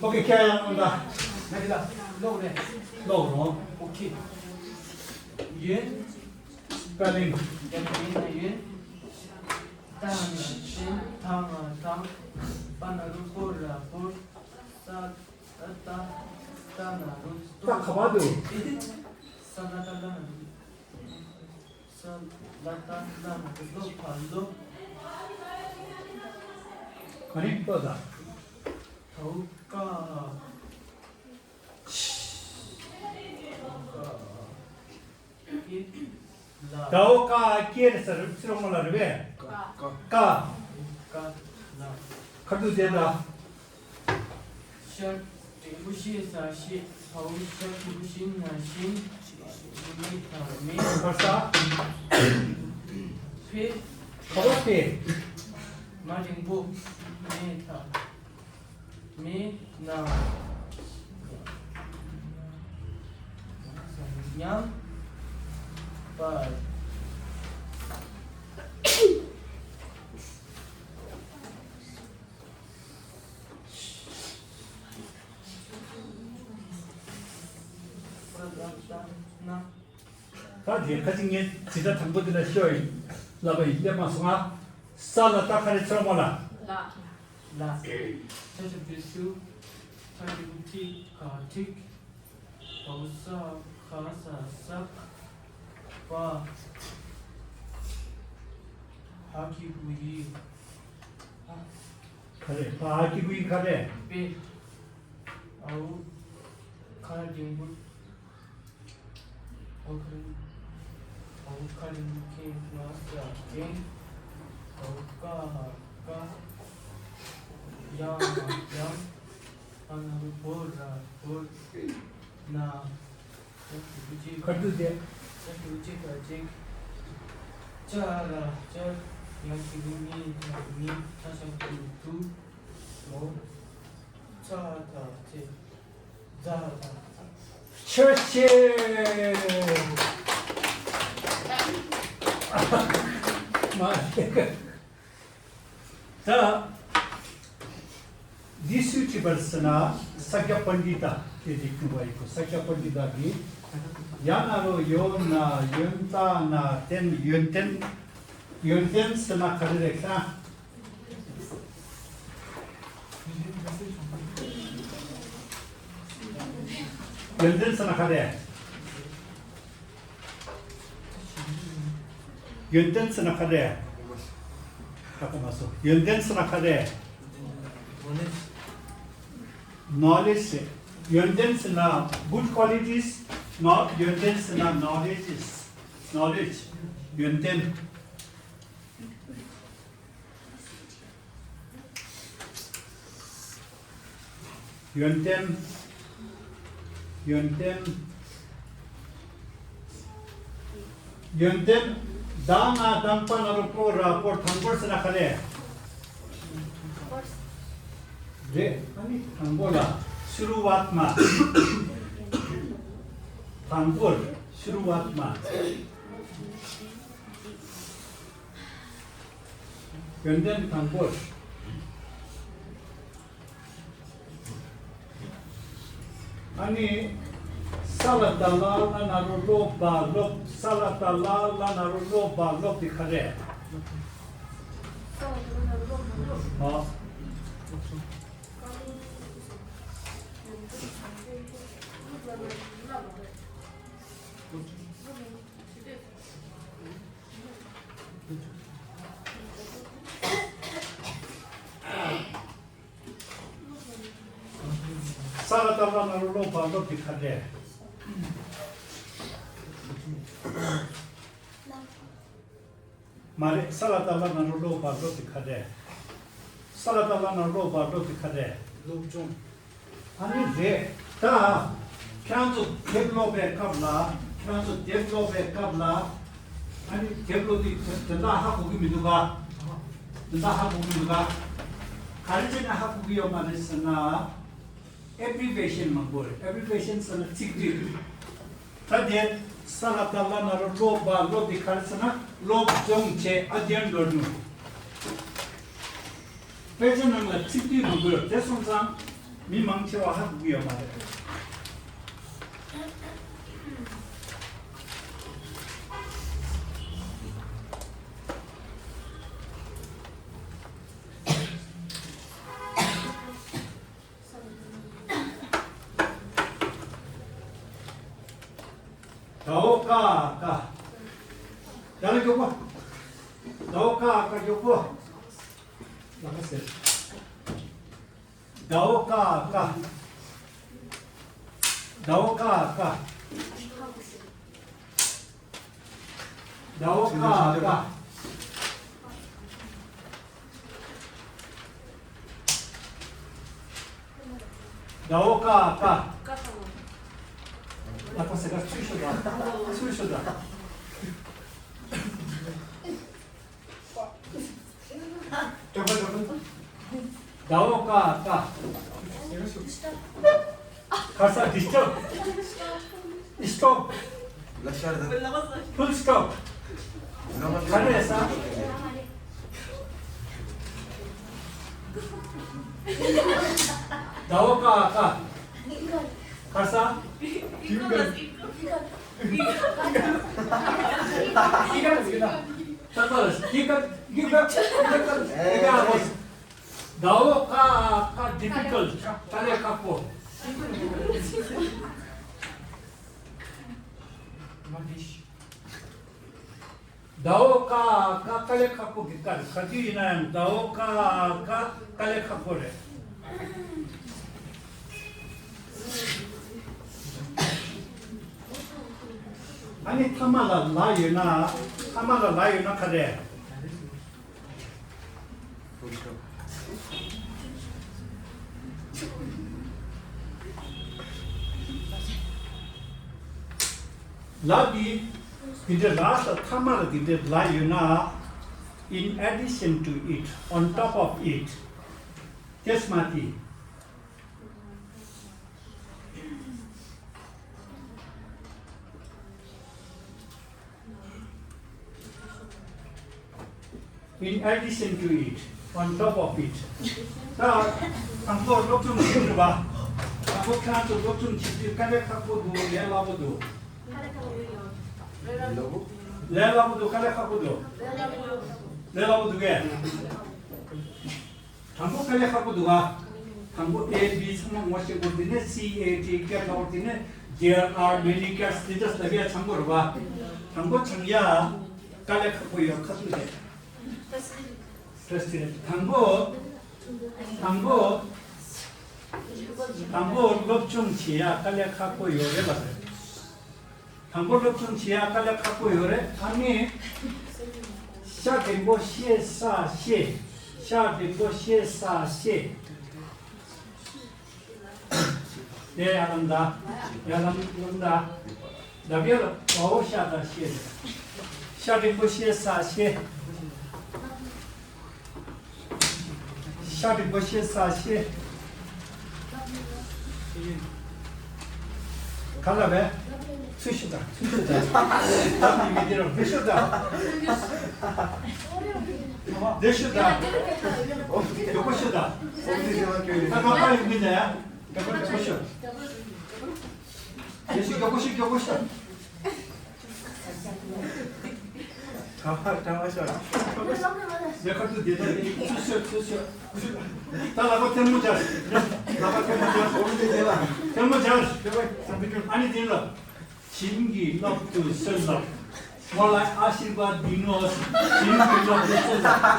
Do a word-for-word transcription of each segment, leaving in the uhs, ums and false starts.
ཨོ་ཁེ། ཁྱེད་ཡང་གནང་ད། ང་འདི་ལ་ཀློག་རེད། ཀློག་རོགས། ཨོ་ཁེ། ཡོན། སྤེ་ལིང་། ཡོན་ཡོན་ན་ཡོན། ཏ་ན་ཏན། ཐ་ན་ཐང་། པ་ན་རོ་པོ་ར་པོར། ས་ཏ་ཏ་ན་རོ་ཏོ། ད་ག་པར་འདུག་ས་ལ་ཏ་ལ་ན་རོ། ས་ལ་ཏ་ལ་ན་རོ་ལོ་ཕ་ལོ། ག་རེ་ལྟོས་དང་། དའོ་ཀ། ཀེ་ལ། དའོ་ཀ་ཀེ་རེད་ཟེར་ཚིག་རོང་མོ་ལ་རེད་པས། ཀ། ཀ། ཀ་ལ། ཁ་ཐུག་དེ་ལ། ཤ་དྲིན་པོ་ཤེས་ས་ཤེས། བའོ་ཤ་དྲིན་པོ་ཤིན་ན་ཤིན། མེ་ཐ་མེ། ཁར་ས། ཕེ། ཁ་བ་ཕེ། མ་འགྲེང་པོ། མེ་ཐ། མེ་ན། ཉམས་པ། ད་དེ་ཁ་ཅིག་ངས་ཇི་ལྟར་དང་པོ་དེ་ལ་ཤོད་ཡིན་ལབ་པ་ཡིན། སླེབས་མ་སོང་ང་། ས་ལ་ཏ་ག་རེ་ཚོར་མོ་ལ། ལ། ལ། ཆ་ཆ་བུ་སུ། ཁ་གི་གུ་ཁྲི་ག་ཁྲིག་བའོ་ས་ཁ་ས་སག་པ། ཧ་གི་གུ་ཡི། ག་རེ། པ་ཧ་གི་གུ་ཡི་ག་རེ། པེ། ཨའོ་ཁ་འགྲེང་བུ། ཨའོ་ཁ་འགྲེང་། ཨའོ་ཁ་འགྲེང་བུ་ཁེ་ང་ས་ཁེང་། ཨའོ་ཀ་ཧ་ཀ། ཡ་ན་ཡང་། ཨ་ན་རོ་བོ་ར་བོར། ན། ཁ་ཐུག་དེ། ཅ་ཐུག་ཅིག་ག་ཅིག་ཅ་ར་ཅར། ཡ་གི་གུ་ཉི་ཐ་ཉི། ཐ་ཤ་ཐུ་ཐུ། མོ། ཚ་ཐ་ཚེ། ཛ་ད། ཆོས་ཆེ། མ་རེད། ད། འདི་སུས་བྲིས་པ་ཟེར་ན། ས་ཀྱ་པཎྜི་ཏ་དེ་རིགས་ཀྱི་བ་ཡི་གོ་ས་ཀྱ་པཎྜི་ཏ་གིས། ཡ་ན་རོ་ཡོ་ན་ཡོན་ཏ་ན་ཏན། ཡོན་ཏན། ཡོན་ཏན་ཟེར་ན་ག་རེ་རེད་ལྟ། ཡོན་ཏན་ཟེར་ན་ག་རེ། ཡོན་ཏན་ཟེར་ན་ག་རེ། ཧ་གོ་མ་སོང་། ཡོན་ཏན་ཟེར་ན་ག་རེ། knowledge། ཡོན་ཏན་ཟེར་ན་good qualities། ཡོན་ཏན་ཟེར་ན་knowledge། knowledge། ཡོན་ཏན། ཡོན་ཏན། ཡོན་ཏན། ཡོན་ཏན། ད་ང་དང་པ་ན་རོ་པོ་ར་པོར། དང་པོར་ཟེར་ན་ག་རེ། རེད། ཨ་ནི་དང་པོ་ལ་ཤུ་རུ་ཝཱཏ་མ། དང་པོར་ཤུ་རུ་ཝཱཏ་མ། ཡོན་ཏན་དང་པོ། ཨ་ནི། ས་ལ་ད་ལ་ལ་ན་རོ་ལོ་བ་ལོབ། ས་ལ་ད་ལ་ལ་ན་རོ་ལོ་བ་ལོབ་དེ་ག་རེ། ཨ། ས་ལ་ཏ་ལ་ན་རོ་ལོ་བ་ལོབ་དེ་ག་རེ། མ་རེད། ས་ལ་ཏ་ལ་ན་རོ་ལོ་བ་ལོབ་དེ་ག་རེ། ས་ལ་ཏ་ལ་ན་རོ་ལོ་བ་ལོབ་དེ་ག་རེ། སློབ་སྦྱོང་། ཨ་ནི་རེད། ད་ཁྱེད་རང་ཚོ་དེབ་ཀློག་པའི་སྐབས་ལ། ཁྱེད་རང་ཚོ་དེབ་ཀློག་པའི་སྐབས་ལ། ཨ་ནི་དེབ་ཀློག་དུས་དོན་དག་ཧ་གོ་གི་མི་འདུག་ག་དོན་དག་ཧ་གོ་གི་མི་འདུག་ག་ག་རེ་བྱས་ནས་ཧ་གོ་གི་ཡོད་མ་རེད་ཟེར་ན། abbreviation མང་པོ་རེད། abbreviation ཟེར་ན་ཚིག་སྡུད། ད་དེ་ས་ལ་ཏ་ལ་ན་རོ་ལོ་བ་ལོབ་དེ་ག་རེ་ཟེར་ན། སློབ་སྦྱོང་བྱས། ཨ་དེ་འགྲོ་རྒྱུ། དཔེ་ཆ་ནང་ལ་ཚིག་སྡུད་མང་པོ་ཡོད། དེ་སོང་ཙང་། མི་མང་ཆེ་བ་ཧ་གོ་གི་ཡོད་མ་རེད། ཟླ་བོ་ཀ་ཀ། ཡར་ལ་མགྱོགས་པོ། ཟླ་བོ་ཀ་ཀ་མགྱོགས་པོ། ལག་པ་ཟེར། ཟླ་བོ་ཀ་ཀ། ཟླ་བོ་ཀ་ཀ། ཟླ་བོ་ཀ་ཀ། ཟླ་བོ་ཀ་ཀ། ལག་པ་ཟེར་ག་ཚུར་ཤོག་དང་། ཚུར་ཤོག་དང་། ཟླ་བོ་ཀ་ཀ། ཁ་ས་disturb། Stop། Full stop། ག་རེ་ཟེར། ཟླ་བོ་ཀ་ཀ། ཁ་ས། ཟླ་བོ་ཀ་ཀ་difficult། དཀའ་ལས་ཁག་པོ། ཟླ་བོ་ཀ་ཀ་དཀའ་ལས་ཁག་པོ་གི་སྐད། ག་དུས་ཡིན་ན་ཡང་ཟླ་བོ་ཀ་ཀ་དཀའ་ལས་ཁག་པོ་རེད། ཨ་ནི་ཐ་མ་ལ་ལ་ཡོད་ན། ཐ་མ་ལ་ལ་ཡོད་ན་ག་རེ། ལ་འདི། འདི་འདྲ་ལ་ས་ཐ་མ་ལ་འདི་འདྲ་ལ་ཡོད་ན། In addition to it, on top of it. དེ་སྨ་ཏི། In addition to it, on top of it. ད་དང་པོ་སློབ་སྦྱོང་བྱེད་དུས་པ། དང་པོ་ཁྱེད་རང་ཚོ་སློབ་སྦྱོང་བྱེད་དུས་དཀའ་ལས་ཁག་པོ་འདུག་ལས་སླ་པོ་འདུག་ལས་སླ་པོ་འདུག་དཀའ་ལས་ཁག་པོ་འདུག་ལས་སླ་པོ་འདུག་གས། དང་པོ་དཀའ་ལས་ཁག་པོ་འདུག་ག་དང་པོ་A B ཚང་མ་ངོ་ཤེས་དགོས། དེ་ནས C A T ཀེབ་ལ་འོར། དེ་ནས There are many cats. དེ་འདྲ་ལབ་ཡ་ཆང་པོ་རེད་པ། དང་པོ་ཆང་ཡ་དཀའ་ལས་ཁག་པོ་ཡོད་ཁ་ཐུག་རེད། Frustrated. དང་པོ། དང་པོ། དང་པོ་སློབ་སྦྱོང་བྱེད་ཡ་དཀའ་ལས་ཁག་པོ་ཡོད་རེད་པ་རེད། དང་པོ་སློབ་སྦྱོང་བྱེད་ཡ་དཀའ་ལས་ཁག་པོ་ཡོད་རེད། ཨ་ནི། ཤ་འགྲེང་པོ་ཤེ་ས་ཤེ། ཤ་འགྲེང་པོ་ཤེ་ས་ཤེ། ལས་ཡ་ལམ་ད། ཡ་ལམ་ལམ་ད། ལབ་ཡ་ལ་བའོ་ཤ་ད་ཤེ་རེད། ཤ་འགྲེང་པོ་ཤེ་ས་ཤེ། ཤ་འགྲེང་པོ་ཤེ་ས་ཤེ། ག་ལ་བས། ཚུལ་ཤུ་དང་ཚུལ་ཤུ་དང་། ད་མི་མི་དེ་ར་བི་ཤུ་དང་། བི་ཤུ་དང་། མགྱོགས་པོ་ཤུ་དང་། ད་ག་པ་ཡོང་གི་ནས་ཡ། མགྱོགས་པོ་ཤུ། བི་ཤུ་མགྱོགས་པོ་ཤུ་མགྱོགས་པོ་ཤུ། གྲང་བ་གྲང་བ་ཤོར། ཡ་ཁ་ཐུག་དེ་ལྟར་ཚུར་ཤོག་ཚུར་ཤོག་ད་ལག་པ་ཐལ་མོ་སྦྱར། ལག་པ་ཐལ་མོ་སྦྱར། འོ་དེ་དེ་ལ། ཐལ་མོ་སྦྱར། ཨ་ནི་དེ་ལ། བྱིན་གྱིས་བརླབ་ཏུ་གསོལ་ལགས། མོ་ལ་ཨ་ཤིར་བ་དི་ནོ། བྱིན་གྱིས་བརླབ་ཏུ་གསོལ་ལགས།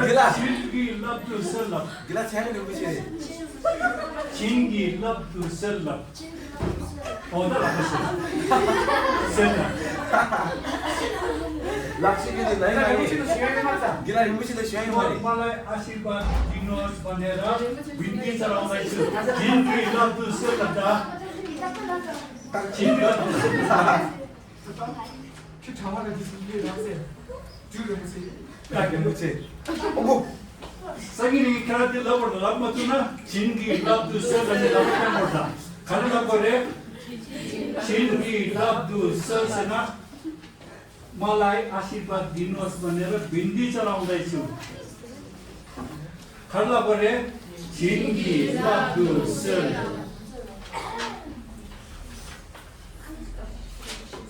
འདི་ལ། བྱིན་གྱིས་བརླབ་ཏུ་གསོལ་ལགས། འདི་ལ་ཚན་རིག་རིན་པོ་ཆེ་རེད། བྱིན་གྱིས་བརླབ་ཏུ་གསོལ་ལགས། འོ་ད་ལགས་སོ། ཟེར་ན། ལགས་སོ་གི་དེ་ལ་ཡིན་ན་ཡོད། འདི་ལ་རིན་པོ་ཆེ་ལ་ཞུ་ཡ་ཡོད་མ་རེད། མ་ལ་ཨ་ཤི་བ་དི་ནོ་སི་བ་ནེ་ར་བིན་དི་ཙ་ར་མ་ཤུ། བྱིན་གྱིས་བརླབ་ཏུ་གསོལ་ལགས་ད། བྱིན་གྱིས་བརླབ་ཏུ་གསོལ་ལགས་ད། ཁྱི་གྲང་བ་ལ་འདི་ཚོ་ལས་རག་ཟེར། དུས་རིང་ཚེ། ཡ་རིན་པོ་ཆེ། ཨོ་བོ། སང་ཉིན་ཁྱེད་རང་དེ་ལབ་པར་ལབ་མ་ཐུབ་ན། བྱིན་གྱིས་བརླབ་ཏུ་གསོལ་ལགས་ནས་ལབ་པ་བསྟན་པར་དང་། ག་རེ་ལབ་པ་རེད། བྱིན་གྱིས་བརླབ་ཏུ་གསོལ་ཟེར་ན། མ་ལའི་ཨ་ཤི་བ་དི་ནོ་སི་བ་ནེ་ར་བིན་དི་ཙ་ར་ཝང་དའི་ཆུ། ག་རེ་ལབ་པ་རེད། བྱིན་གྱིས་བརླབ་ཏུ་གསོལ།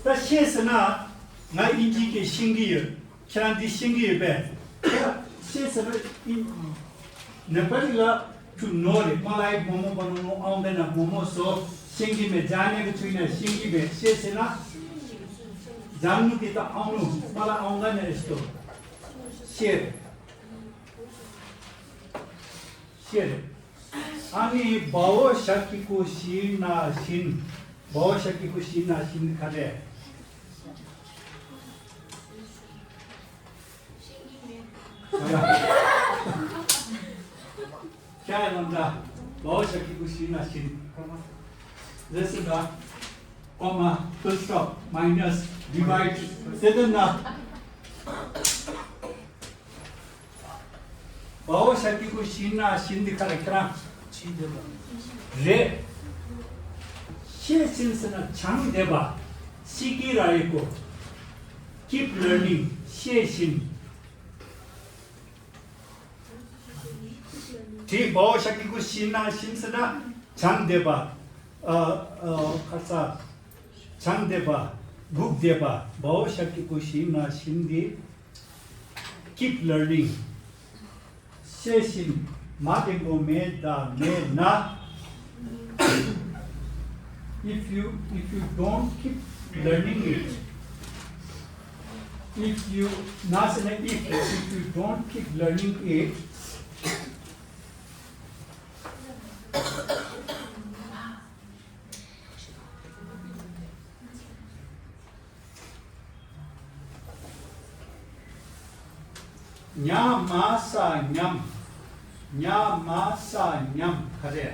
ད་ཤེས་ཟེར་ན་ང་དབྱིན་ཇིའི་སྐད་ཤེས་ཀྱི་ཡོད། ཁྱེད་རང་འདི་ཤེས་ཀྱི་ཡོད་པས། ཤེས་ཟེར་ན་ཨིན། ནེ་པ་ལི་ལ་to know རེད། མ་ལ་ཡི་མོ་མོ་པ་ནོ་ནོ་ཨང་དེ་ན་མོ་མོ་སོ་ཤེས་ཀྱི་མེད། ཇ་ནེ་གི་ཚུལ་ན་ཤེས་ཀྱི་མེད། ཤེས་ཟེར་ན་ཇ་ནུ་གི་ད་ཨང་ནུ་མ་ལ་ཨང་དེ་ན་ཨེ་སྟོ་ཤེས་རེད། ཤེས་རེད། ཨ་ནི་བའོ་ཞབས་ཀྱུ་ཞི་ན་བཞིན། བའོ་ཞབས་ཀྱུ་ཞི་ན་བཞིན་ག་རེ། ཀྱ་ཡ་ལམ་ད། བའོ་ཞབས་ཀྱུ་ཞི་ན་བཞིན། ལེ་སི་ད། comma, full stop, minus, divide, ཟེར་དོན་ན། བའོ་ཞབས་ཀྱུ་ཞི་ན་བཞིན་འདི་ག་རེ་ཁྱེད་རང་། ཤེས་བསྡད་པ། རེད། ཤེས་བཞིན་ཟེར་ན་སྦྱངས་བསྡད་པ། ཤི་ཀི་ར་ཡི་གོ། Keep learning. ཤེས་བཞིན། དེ་བའོ་ཞབས་ཀྱུ་ཞི་ན་བཞིན་ཟེར་ན་སྦྱངས་བསྡད་པ། ཨ་ཨ་ཁ་ས། སྦྱངས་བསྡད་པ། སྒུག་བསྡད་པ། བའོ་ཞབས་ཀྱུ་ཞི་ན་བཞིན་འདི། Keep learning. ཤེས་བཞིན་མ་བདེ་པོ་མེད་ད་མེད་ན། If you, if you don't keep learning it, if you, ན་ཟེར་ན་if, if you don't keep learning it, ཉ་མ་ས་ཉམས། ཉ་མ་ས་ཉམས་ག་རེ།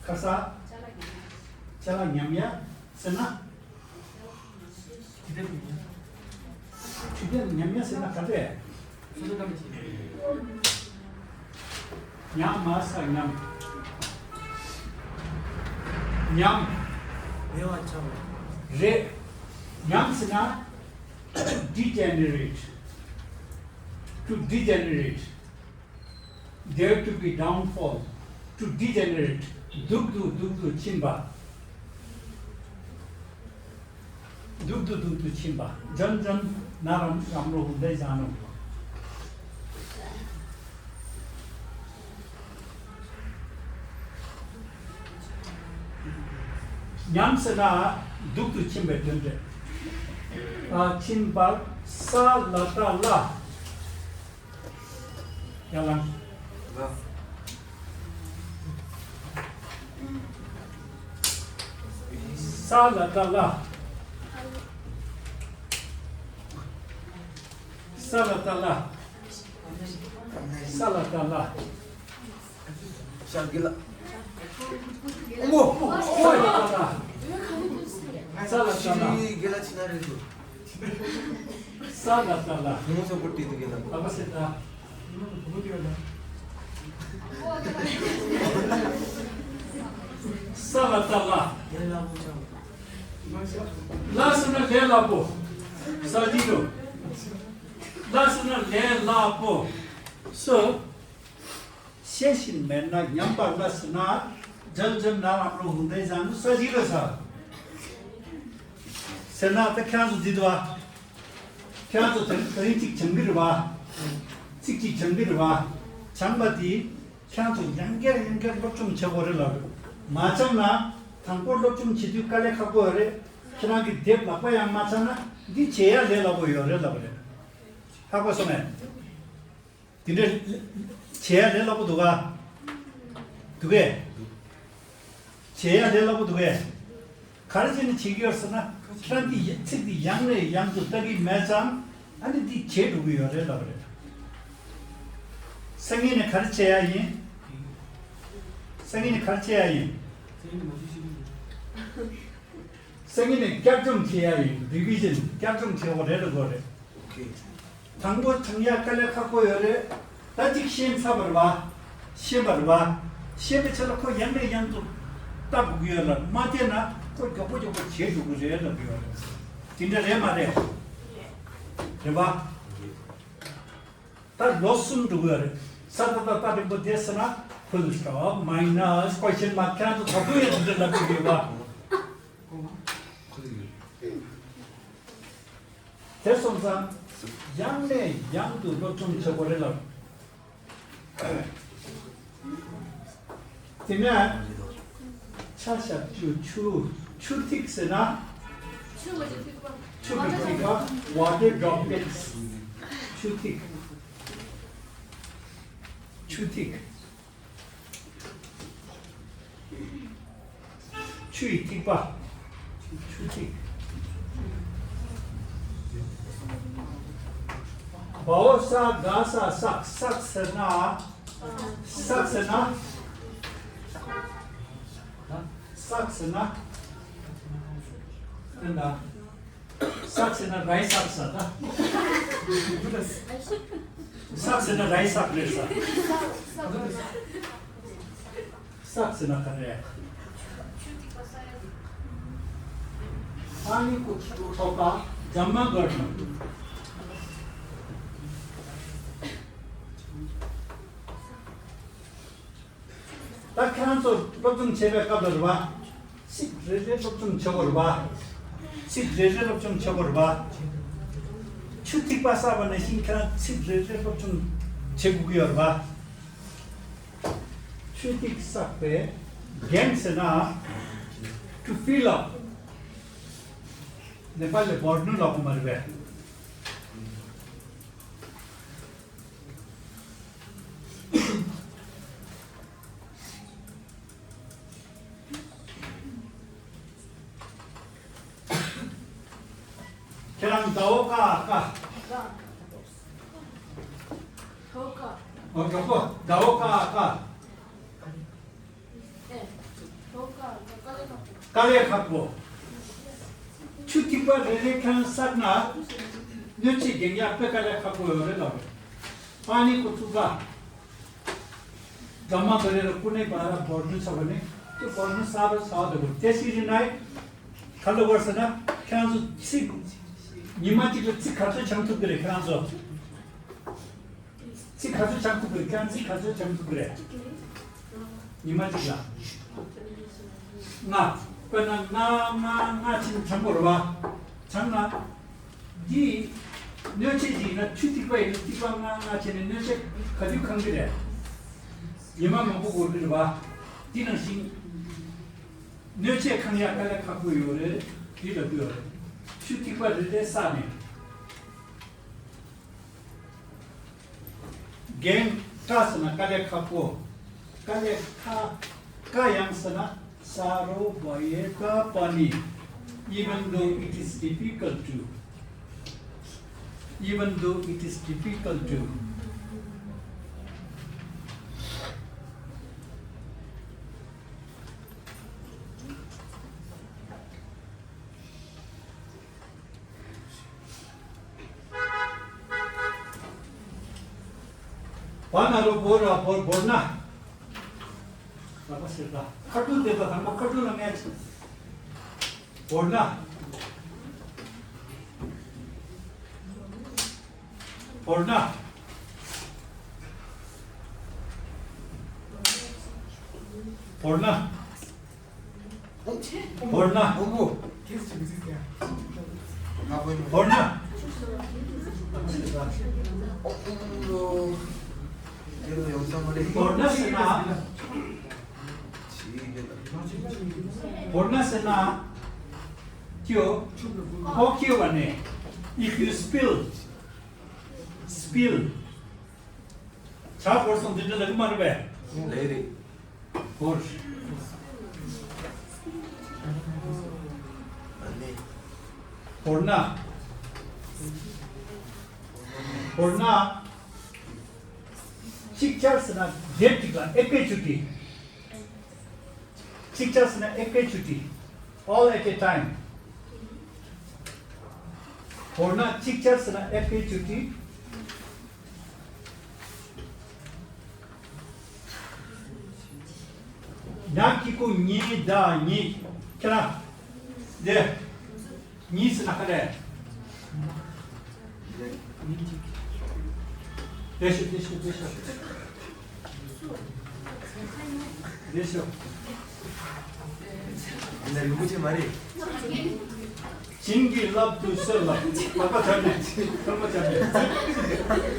ཁ་ས། ཅ་ལག་ཉམས་ཡ་ཟེར་ན། ཇུས་འདོན་ཉམས་ཡ་ཟེར་ན་ག་རེ། ཉམས་མ་ས་ཉམས། ཉམས། རེད། ཉམས་ཟེར་ན། degenerate. To degenerate. There to be downfall. To degenerate. སྡུག་ཏུ་སྡུག་ཏུ་ཕྱིན་པ། སྡུག་ཏུ་སྡུག་ཏུ་ཕྱིན་པ། འཇམ་འཇམ་ན་རམ་རམ་རོ་འདི་བཞག་ནོ། ཉམས་ཟེར་ན་སྡུག་ཏུ་ཕྱིན་པའི་དོན་ཏེ། ཨ་ཕྱིན་པར་ས་ལ་ཏ་ལ། ཡ་ལང་། ས་ལ་ཏ་ལ། ས་ལ་ཏ་ལ། ས་ལ་ཏ་ལ། ཤར་གི་ལ། ཨོ་མོ། ས་ལ་ཏ་ལ། ས་ལ་ཏ་ལ། ཤི་གི་ལ་ཆི་ན་རེད་དུ། ས་ལ་ཏ་ལ། ཧུ་མོ་ཚོ་པོ་ཏི་ཏི་གི་ལ། ཨ་མ་སེ་ཏ། ས་ལ་ཏ་ལ། ལ་ཟེར་ན་ལས་སླ་པོ། ས་ཇི་རུ། ལ་ཟེར་ན་ལས་སླ་པོ། སོ། ཤེས་བཞིན་མེད་ན་ཉམས་པ་ལ་ཟེར་ན། འཇམ་འཇམ་ན་རམ་རོ་ཧུང་ཏེ་བཟང་དུ་ས་ཇི་རུ་ས། ཟེར་ན་ད་ཁྱེད་རང་ཚོ་འདི་འདུག་བ། ཁྱེད་རང་ཚོ་དེ་དེ་རིང་གཅིག་སྦྱང་གི་རེད་བ། ཚིག་གཅིག་སྦྱང་གི་རེད་བ། སྦྱངས་པ་དེ། ཁྱེད་རང་ཚོ་ཡང་བསྐྱར་ཡང་བསྐྱར་སློབ་སྦྱོང་བྱེད་དགོས་རེད་ལབ་རེད། མ་སྦྱངས་ན། དང་པོ་སློབ་སྦྱོང་བྱེད་དུས་དཀའ་ལས་ཁག་པོ་ཡོད་རེད། ཁྱེད་རང་གི་དེབ་ལག་པ་ཡང་མ་ཚར་ན་འདི་བྱེད་ཡ་ལས་སླ་པོ་ཡོད་རེད་ལབ་རེད། ཧ་གོ་སོང་ངས། དེ་འདྲ་བྱེད་ཡ་ལས་སླ་པོ་འདུག་ག་འདུག་གས། བྱེད་ཡ་ལས་སླ་པོ་འདུག་གས། ག་རེ་བྱས་ནས་བྱེད་ཀྱི་ཡོད་ཟེར་ན། ཁྱེད་རང་གིས་ཚིག་འདི་ཡང་ནས་ཡང་དུ་ལྟ་གི་མེད་ཙང་ཨ་ནི་འདི་བྱེད་འགྲོ་གི་ཡོད་རེད་ལབ་རེད། སང་ཉིན་ནས་ག་རེ་བྱེད་ཡ་ཡིན། སང་ཉིན་ནས་ག་རེ་བྱེད་ཡ་ཡིན། སང་ཉིན་ནས་བསྐྱར་སྦྱོང་བྱེད་ཡ་ཡིན། རི་བི་ཞན་བསྐྱར་སྦྱོང་བྱེད་དགོས་རེད་ལབ་དགོས་རེད། དང་པོ་སྦྱང་ཡ་དཀའ་ལས་ཁག་པོ་ཡོད་རེད། ད་ཅིག་ཤེས་ཚར་བ་རེད་བ། ཤེས་པ་རེད་བ། ཤེས་པའི་ཆ་ལ་ཁོ་ཡང་ནས་ཡང་དུ་ལྟ་དགོས་ཀྱི་ཡོད་ལ་མ་བལྟས་ན་ཁོ་མགྱོགས་པོ་མགྱོགས་པོ་བྱེད་འགྲོ་གི་རེད་ལབ་ཀྱི་ཡོད་རེད། དེ་འདྲ་རེད་མ་རེད། རེད་བ། ད་ལོ་གསུམ་འགྲོ་གི་ཡོད་རེད། ས་ད་ད་ད་རིང་པོ་དེ་ཟེར་ན། full stop, minus, question mark, ཁྱེད་རང་ཚོ་ད་དུང་ཡང་དེ་འདྲ་ལབ་ཀྱི་ཡོད་པ། དེ་སོང་ཙང་ཡང་ནས་ཡང་དུ་སློབ་སྦྱོང་བྱེད་དགོས་རེད་ལབ། དེ་ནས་ཆ་བཞག་ཆུ་ཆུ་ཆུ་ཐིགས་ཟེར་ན། ཆུ་གི་ཐིགས་པ། water droplets. ཆུ་ཐིགས། ཆུ་ཐིགས། ཆུ་ཡི་ཐིགས་པ། ཆུ་ཐིགས། བའོ་ས་ག་ས་སག་སག་ཟེར་ན། སག་ཟེར་ན། སག་ཟེར་ན། དེ་འདྲ། སག་ཟེར་ན་རའི་སག་ས་ད། སག་ཟེར་ན་རའི་སག་རེད་ས། སག་ཟེར་ན་ག་རེ། ཨ་ནི་ཀུ་ཐོ་ཀ་ཛམ་མ་གར་ནང་། ད་ཁྱེད་རང་ཚོ་སློབ་སྦྱོང་བྱེད་པའི་སྐབས་ལ་རེད་པ། ཚིག་རེ་རེ་སློབ་སྦྱོང་བྱེད་དགོས་རེད་པ། ཚིག་རེ་རེ་སློབ་སྦྱོང་བྱེད་དགོས་རེད་པ། ཆུ་ཐིགས་པ་བསགས་པ་ནང་བཞིན་ཁྱེད་རང་ཚིག་རེ་རེ་སློབ་སྦྱོང་བྱེད་དགོས་ཀྱི་ཡོད་རེད་པ། ཆུ་ཐིགས་བསགས་པའི་རྒྱན་ཟེར་ན། to fill up. ནེ་པ་ལི་བོར་ནུ་ལབ་ཀྱི་མ་རེད་པས། ཁྱེད་རང་ཟླ་བོ་ཀ་ཀ། ཨོ་གྲོགས་པོ་ཟླ་བོ་ཀ་ཀ། དཀའ་ལས་ཁག་པོ། ཆུ་ཐིགས་པ་རེ་རེ་ཁྱེད་རང་བསགས་ན། སྣོད་ཆས་རྒྱན་རྒྱག་དཔེ་དཀའ་ལས་ཁག་པོ་ཡོད་རེད་ལབ་རེད། པ་ནི་ཁོ་ཚུགས་ཀ། ཛམ་མ་ག་རེ་ར་ཀུ་ནེ་བ་ར་བོར་ནུ་ཚ་བ་ནི་དེ་བོར་ནུ་ས་ར་ས་བ་དེ་བོར་དེ་སི་རི་ནའི་ག་ལ་བར་ཟེར་ན་ཁྱེད་རང་ཚོ་ཚིག་ཉི་མ་གཅིག་ལ་ཚིག་ག་ཚོད་སྦྱང་ཐུབ་ཀྱི་རེད་ཁྱེད་རང་ཚོ། ཚིག་ག་ཚོད་སྦྱང་ཐུབ་ཀྱི་རེད། ཁྱེད་རང་ཚིག་ག་ཚོད་སྦྱང་ཐུབ་ཀྱི་རེད། ཉི་མ་གཅིག་ལ། ལྔ། དཔེར་ན་ལྔ་ལྔ་ལྔ་ཕྱིན་སྦྱང་དགོས་རེད་པ། སྦྱངས་ན། འདི། སྣོད་ཆས་ཅིག་ཡིན་ན་ཆུ་ཐིགས་པ་ཡིན་ན་ཐིགས་པ་ལྔ་ལྔ་བྱས་ནས་སྣོད་ཆས་ག་དུས་ཁེངས་ཀྱི་རེད། ཉི་མ་མང་པོ་འགོར་གྱི་རེད་པ། འདི་ནང་བཞིན། སྣོད་ཆས་ཁེངས་ཡག་དཀའ་ལས་ཁག་པོ་ཡོད་རེད། འདི་ལ་དགོས་རེད། ཆུ་ཐིགས་པ་རེ་རེ་བསགས་ནས། རྒན་ཀ་ཟེར་ན་དཀའ་ལས་ཁག་པོ། དཀའ་ལས་ཁག་ཀ་ཡང་ཟེར་ན་ས་རོ་བ་ཡེ་ཀ་པ་ནི། Even though it is difficult to, even though it is difficult to. བ་ན་རོ་བོ་ར་བོར་བོར་ན། ལ་པ་ཟེར་ད། ཁ་ཐུག་དེ་ད་དང་པོ་ཁ་ཐུག་ལ་ངས་བོར་ན། བོར་ན། བོར་ན། བོར་ན། བོར་ན། བོར་ན་ཟེར་ན། བོར་ན་ཟེར་ན། ཀྱོ། ཨོ་ཁེ་བ་ནས། If you spill, spill. ཇ་བོར་སོང་འདི་འདྲ་ལབ་ཀྱི་མ་རེད་པས། ལས་རེད། བོར། ཨ་ནི། བོར་ན། བོར་ན། ཅིག་ཅར་ཟེར་ན་དེབ་ཅིག་ལ་ཨེ་ཀེ་ཆུ་ཏི། ཅིག་ཅར་ཟེར་ན་ཨེ་ཀེ་ཆུ་ཏི། All at a time. བོར་ན་ཅིག་ཅར་ཟེར་ན་ཨེ་ཀེ་ཆུ་ཏི། ཉག་གི་ཀུ་ཉི་ཟླ་ཉི། ཁྱེད་རང་། དེ། ཉི་ཟེར་ན་ག་རེ། དེ་ཤི་དེ་ཤི་དེ་ཤི། ལེགས་ཤོག་འདི་ན་རིན་པོ་ཆེ་མ་རེད། བྱིན་གྱིས་བརླབ་ཏུ་གསོལ་ལ། ལག་པ་སྦྱར་ནས། ཐལ་མོ་སྦྱར་ནས།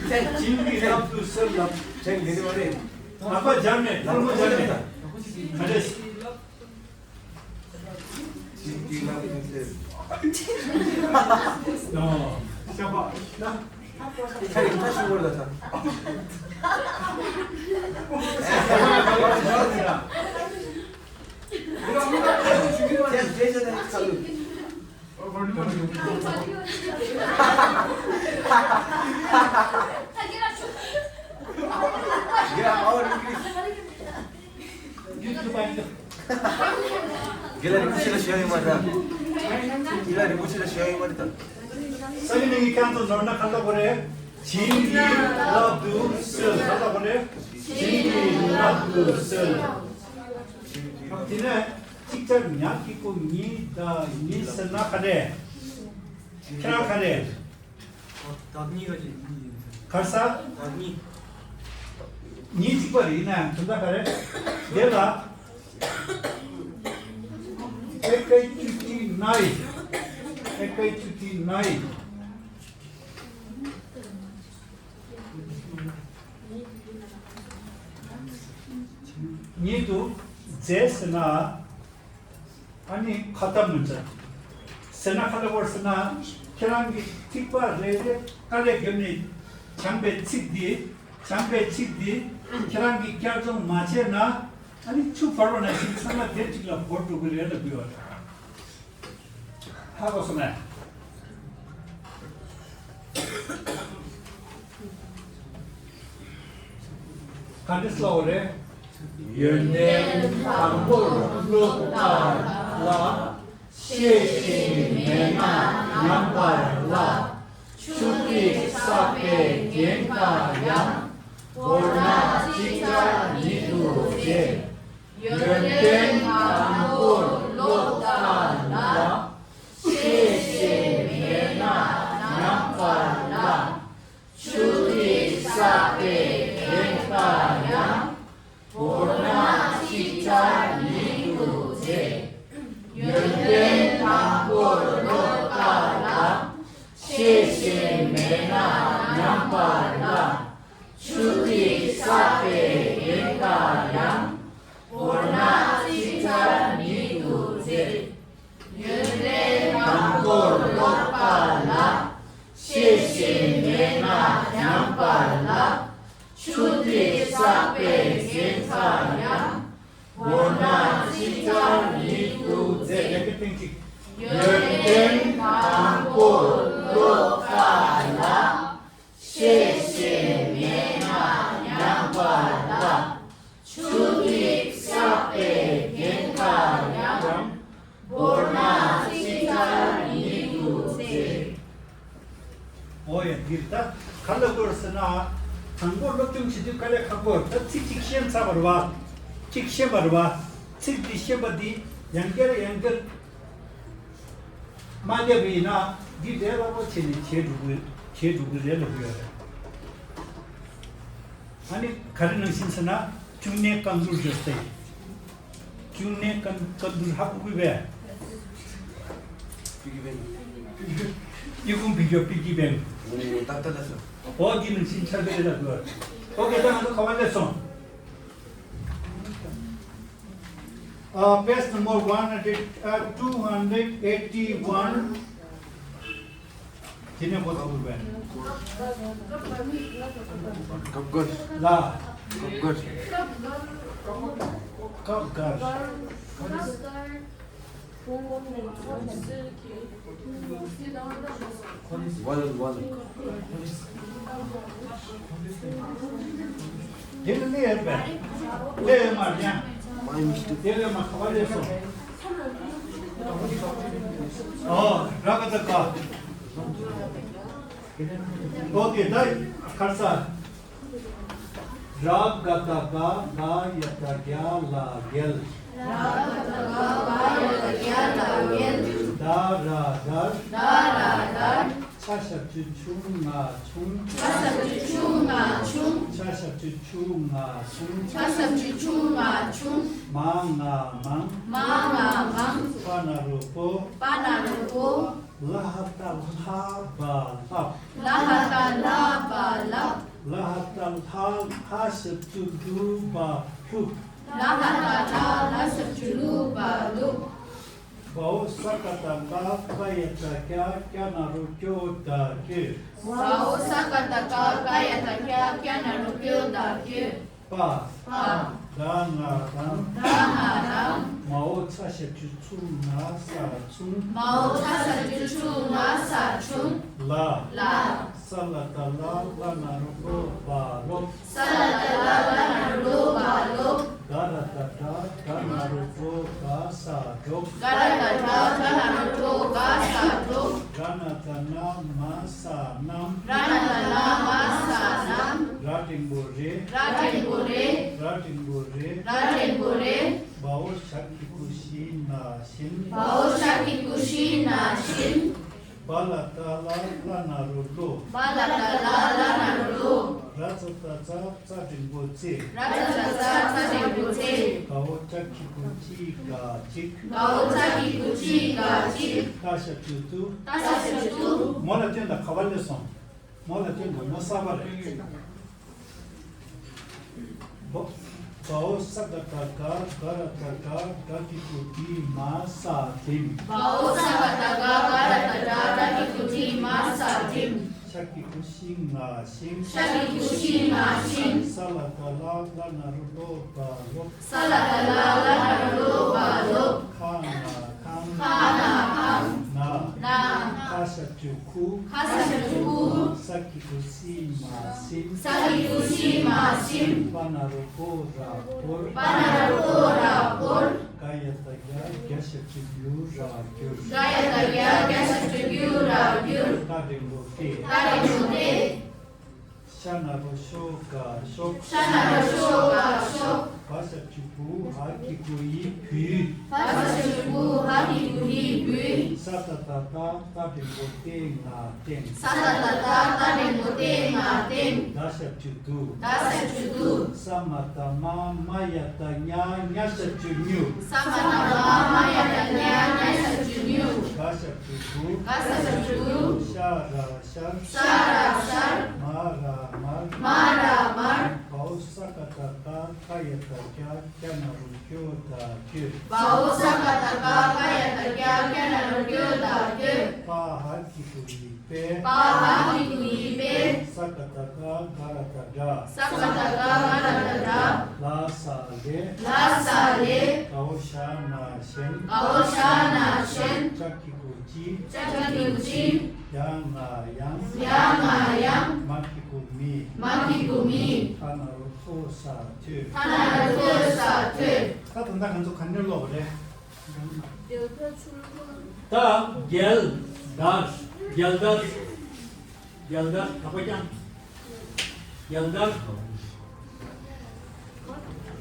བྱིན་གྱིས་བརླབ་ཏུ་གསོལ་ལ། ཅན་འདི་ནི་མ་རེད། ལག་པ་སྦྱར་ནས། ཐལ་མོ་སྦྱར་ནས། ག་རེ། རྒན་ལགས་རིན་པོ་ཆེ་ལ་ཞུ་ཡ་ཡོད་མ་རེད། རྒན་ལགས་རིན་པོ་ཆེ་ལ་ཞུ་ཡ་ཡོད་མ་རེད་ད། ས་གི་ནང་གི་ཁྱེད་ཚོ་ནོར་ན་ག་ལ་གོ་རེད། བྱིན་གྱིས་བརླབ་ཏུ་གསོལ། ག་ལ་གོ་རེད། བྱིན་གྱིས་བརླབ་ཏུ་གསོལ། དེ་ནས་གཅིག་ཆར་ཉག་གཅིག་པོ་གཉིས་དང་གཉིས་ཟེར་ན་ག་རེ། ཁྱེད་རང་ག་རེ། བདག་ཉིད་ག་ཅིག་གཉིས་ཡིན། གར་ས། བདག་ཉིད། ཉིད་གཅིག་པ་རེད། ཡིན་ནའང་དོན་དག་ག་རེ། དེ་ལ། ཨེ་ཀའི་ཅུ་ཏི་ནའི། ཨེ་ཀའི་ཅུ་ཏི་ནའི། ཉིད་དུ་མཛད་ཟེར་ན། ཨ་ནི་ཁ་ཏ་མུ་ཛ། ཟེར་ན་ག་ལ་བོར་ཟེར་ན། ཁྱེད་རང་གི་ཐིགས་པ་རེ་རེ་དཀའ་ལས་བརྒྱབ་ནས་སྦྱངས་པའི་ཚིག་འདི། སྦྱངས་པའི་ཚིག་འདི་ཁྱེད་རང་གིས་བསྐྱར་སྦྱོང་མ་བྱས་ན། ཨ་ནི་ཆུ་བར་བ་ནང་བཞིན་ཚང་མ་དེབ་གཅིག་ལ་བོར་འགྲོ་གི་རེད་ལབ་དགོས་པ་རེད། ཧ་གོ་སོང་ངས། ག་འདྲ་སླ་བོ་རེད། ཡོན་ཏན་དང་པོར་སློབ་ལྟར་ལ། ཤེས་བཞིན་མེད་ན་ཉམས་པར་སླ། ཆུ་ཐིགས་བསགས་པས་རྒྱན་དཀར་ཡང་། བོར་ན་ཅིག་ཅར་ཉིད་དུ་མཛེས། ཡོན་ཏན་དང་པོར་སློབ་ལྟར་ལ། ཤེས་བཞིན་མེད་ན་ཉམས་པར་སླ། ཆུ་ཐིགས་བསགས་པས་རྒྱན་དཀར་ཡང་། བོར་ན་ཅིག་ཅར་ཉིད་དུ་མཛེས། ཡོན་ཏན་དང་པོར་སློབ་ལྟར་ལ། ཤེས་བཞིན་མེད་ན་ཉམས་པར་སླ། ཆུ་ཐིགས་བསགས་པས་རྒྱན་དཀར་ཡང་། བོར་ན་ཅིག་ཅར་ཉིད་དུ་མཛེས། ཡོན་ཏན་དང་པོར་སློབ་ལྟར་ལ། ཤེས་བཞིན་མེད་ན་ཉམས་པར་སླ། ཆུ་ཐིགས་བསགས་པས་རྒྱན་དཀར་ཡང་། བོར་ན་ཅིག་ཅར་ཉིད་དུ་མཛེས། ཡོན་ཏན་དང་པོར་སློབ་ལྟར་ལ། ཤེས་བཞིན་མེད་ན་ཉམས་པར་སླ། ཆུ་ཐིགས་བསགས་པས་རྒྱན་དཀར་ཡང་། བོར་ན་ཅིག་ཅར་ཉིད་དུ་མཛེས། འོ་ཡ། འདིར་ད་ག་ལ་དགོས་ཟེར་ན། དང་པོ་སློབ་སྦྱོང་བྱེད་དུས་དཀའ་ལས་ཁག་པོ། ད་ཚིག་གཅིག་ཤེས་ཚར་བ་རེད་བ། གཅིག་ཤེས་པ་རེད་བ། ཚིག་འདི་ཤེས་པ་འདི་ཡང་བསྐྱར་ཡང་བསྐྱར་མ་བརྒྱབ་པ་ཡིན་ན། འདི་ལས་སླ་པོ་བྱས་ནས་བྱས་འགྲོ་གི། བྱས་འགྲོ་གི་རེད་ལབ་ཀྱི་ཡོད་རེད། ཨ་ནི་ག་རེ་ནང་བཞིན་ཟེར་ན། བཅུ་གནས་བཀའ་འགྱུར་བརྗོད་ཚེ། བཅུ་གནས་བཀའ་བཀའ་འགྱུར་ཧ་གོ་གི་བས། པི་ཀི་བེང་། ཡུ་ཀུང་བི་ཡོ་པི་ཀི་བེང་། ཏག་ཏག་ལ་སོ། འོ་འདི་ནང་བཞིན་ཆགས་ཀྱི་རེད་ལབ་ཀྱི་ཡོད་རེད། ཨོ་ཀེ། ད་ང་ཚོ་ག་བ་སླེབས་སོང་། Uh, page number one hundred, uh, two hundred eighty-one. དེ་ནས་འགོ་ཚུགས་པས། སྐབས་འགར། ལ། སྐབས་འགར། སྐབས་འགར། ཝལ་ཝལ། དེ་ནི་གནས་ཡོད་པས། གནས་ཡོད་མ་རེད་ཡ། མ་ཡིན་མི་ཤེས། དེ་ལས་མ་ཁ་བ་ལས་སོ། ཨོ། ར་ག་བཏགས་རྒ། ཨོ་ཀེ། ད་གར་ས། ར་ག་བཏགས་རྒ། ག་ཡ་བཏགས་གྱ། ལ་རྒྱལ། ར་ག་བཏགས་རྒ། ག་ཡ་བཏགས་གྱ། ལ་རྒྱལ། ད་ར་དར། ད་ར་དར། ཁ་ཞབས་ཀྱུ་ཁྱུ་ང་ཁྱུང་། ཁ་ཞབས་ཀྱུ་ཁྱུ་ང་ཁྱུང་། ཆ་ཞབས་ཀྱུ་ཆུ་ང་ཆུང་། ཆ་ཞབས་ཀྱུ་ཆུ་ང་ཆུང་། མ་ང་མང་། མ་ང་མང་། པ་ན་རོ་པོ། པ་ན་རོ་པོ། ལ་ཧ་ཏ་ལྷ་བ་ལྷབ། ལ་ཧ་ཏ་ལྷ་བ་ལྷབ། ལ་ཧ་ཏ་ལྷ། ལྷ་ཞབས་ཀྱུ་ལྷུ་བ་ལྷུབ། ལ་ཧ་ཏ་ལྷ། ལྷ་ཞབས་ཀྱུ་ལྷུ་བ་ལྷུབ། བའོ་ས་ཀ་ཏ་ག་ག་ཡ་ཏ་གྱ་གྱ་ན་རོ་ཀྱོ་ད་ཀྱོད། བའོ་ས་ཀ་ཏ་ག་ག་ཡ་ཏ་གྱ་གྱ་ན་རོ་ཀྱོ་ད་ཀྱོད། པ། པ། ད་ང་དང་། ད་ང་དང་། མའོ་ཚ་ཞབས་ཀྱུ་ཚུ་ང་ས་ཚུང་། མའོ་ཚ་ཞབས་ཀྱུ་ཚུ་ང་ས་ཚུང་། ལ། ལ། ས་ལ་ཏ་ལ་ལ་ན་རོ་ལོ་བ་ལོབ། ས་ལ་ཏ་ལ་ལ་ན་རོ་ལོ་བ་ལོབ། ག་ར་ཏ་གྲ་གྲ་ན་རོ་གྲོ་ག་ས་གྲོགས། ག་ར་ཏ་གྲ་གྲ་ན་རོ་གྲོ་ག་ས་གྲོགས། ར་ན་ཏ་ན་མ་ས་གནམ། ར་ན་ཏ་ན་མ་ས་གནམ། ར་འགྲེང་བུ་རེ། ར་འགྲེང་བུ་རེ། ར་འགྲེང་བུ་རེ། ར་འགྲེང་བུ་རེ། བའོ་ཞ་གི་གུ་ཞི་ན་ཞིན། བའོ་ཞ་གི་གུ་ཞི་ན་ཞིན། བ་ལ་ཏ་ལ་ལ་ན་རོ་ལོ། བ་ལ་ཏ་ལ་ལ་ན་རོ་ལོ། ར་ཙ་ཏ་ཙ་ཙ་འགྲེང་བུ་ཙེ། ར་ཙ་ཏ་ཙ་ཙ་འགྲེང་བུ་ཙེ། གའོ་ཅ་གི་གུ་ཅི་ག་ཅིག། གའོ་ཅ་གི་གུ་ཅི་ག་ཅིག། ཏ་ཞབས་ཀྱུ་ཏུ། ཏ་ཞབས་ཀྱུ་ཏུ། མོ་ལ་སྟོན་དང་ག་བ་ལས་སོང་། མོ་ལ་སྟོན་དང་མོ་གསར་པ་རེད། བ། བའོ་ས་ཀ་ཏ་ག་ག་ར་ཏ་གྲ་གྲ་གི་གུ་དི་མ་ས་དིམ། བའོ་ས་ཀ་ཏ་ག་ག་ར་ཏ་གྲ་གྲ་གི་གུ་དི་མ་ས་དིམ། ཤ་གི་གུ་ཤི་ང་ཤིང་། ཤ་གི་གུ་ཤི་ང་ཤིང་། ས་ལ་ཏ་ལ་ལ་ན་རོ་ལོ་བ་ལོབ། ས་ལ་ཏ་ལ་ལ་ན་རོ་ལོ་བ་ལོབ། ཁ་ང་ཁང་། ཁ་ང་ཁང་། ན། ན། ཁ་ཞབས་ཀྱུ་ཁུ། ཁ་ཞབས་ཀྱུ་ཁུ། ས་གི་གུ་སི་མ་སིམ། ས་གི་གུ་སི་མ་སིམ། པ་ན་རོ་པོ་ར་པོར། པ་ན་རོ་པོ་ར་པོར། ག་ཡ་ཏ་གྱ་གྱ་ཞབས་ཀྱུ་གྱུ་ར་གྱུར། ག་ཡ་ཏ་གྱ་གྱ་ཞབས་ཀྱུ་གྱུ་ར་གྱུར། ཏ་འགྲེང་བུ་ཏེ། ཏ་འགྲེང་བུ་ཏེ། ཤ་ན་རོ་ཤོ་ག་ཤོག། ཤ་ན་རོ་ཤོ་ག་ཤོག། བ་ཞབས་ཀྱུ་བུ་ཧ་གི་གུ་ཡི་བུས། བ་ཞབས་ཀྱུ་བུ་ཧ་གི་གུ་ཡི་བུས། ས་ཏ་ཏ་ཏ་ཏ་འགྲེང་བུ་ཏེ་ང་སྟེང་། ས་ཏ་ཏ་ཏ་ཏ་འགྲེང་བུ་ཏེ་ང་སྟེང་། ད་ཞབས་ཀྱུ་དུ། ད་ཞབས་ཀྱུ་དུ། ས་མ་ཏ་མ་མ་ཡ་ཏ་ཉ་ཉ་ཞབས་ཀྱུ་ཉུ། ས་མ་ཏ་མ་མ་ཡ་ཏ་ཉ་ཉ་ཞབས་ཀྱུ་ཉུ། ག་ཞབས་ཀྱུ་གུ། ག་ཞབས་ཀྱུ་གུ། ཤ་ར་ཤར། ཤ་ར་ཤར། མ་ར་མར། མ་ར་མར། བའོ་ས་ཀ་ཏ་ག་ག་ཡ་ཏ་གྱ་གྱ་ན་རོ་གྱོ་ད་གྱོད། བའོ་ས་ཀ་ཏ་ག་ག་ཡ་ཏ་གྱ་གྱ་ན་རོ་གྱོ་ད་གྱོད། པ་ཧ་གི་གུ་ཡི་པེ། པ་ཧ་གི་གུ་ཡི་པེ། ས་ཀ་ཏ་ག་ག་ར་ཏ་གྲ། ས་ཀ་ཏ་ག་ག་ར་ཏ་གྲ། ལ་ས་ལེ། ལ་ས་ལེ། གའོ་ཤ་ན་ཤན། གའོ་ཤ་ན་ཤན། ཅ་གི་གུ་ཅི། ཅ་གི་གུ་ཅི། ཡ་ང་ཡང་། ཡ་ང་ཡང་། མ་གི་གུ་མི། མ་གི་གུ་མི། ཐ་ན་རོ་ཐོ་ས་ཐོས། ཐ་ན་རོ་ཐོ་ས་ཐོས། ད་ད་ལྟ་ང་ཚོ་ག་འདྲ་ཀློག་པ་རེད། ད་རྒྱལ་དར། རྒྱལ་དར། རྒྱལ་དར་ག་པ་ཀྱང་། རྒྱལ་དར།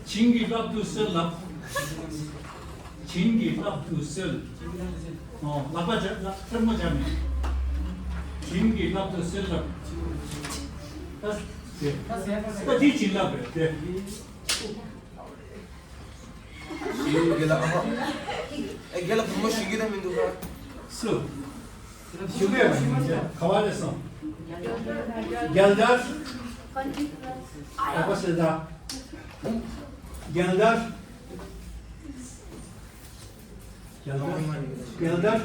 བྱིན་གྱིས་བརླབ་ཏུ་གསོལ་ལགས། བྱིན་གྱིས་བརླབ་ཏུ་གསོལ། ཨོ། ལག་པ་སྦྱར་ལ་ཐལ་མོ་སྦྱར་ནས། བྱིན་གྱིས་བརླབ་ཏུ་གསོལ་ལགས། ད་དེ། ད་དེ་བྱིན་རླབས་རེད་དེ། ཞིང་རྒྱལ་ལ་ཨ་ཕ། ཨེ་རྒྱལ་ལ་བུ་མོ་ཞིག་གི་རེད་མི་འདུག་ག་སུ། ཞུ་གི་ཡོད་མ་ཡིན་ག་བ་རེད་སོང་། རྒྱལ་དར། ཨ་ཕ་ཟེར་ད། རྒྱལ་དར། རྒྱལ་དར། རྒྱལ་དར།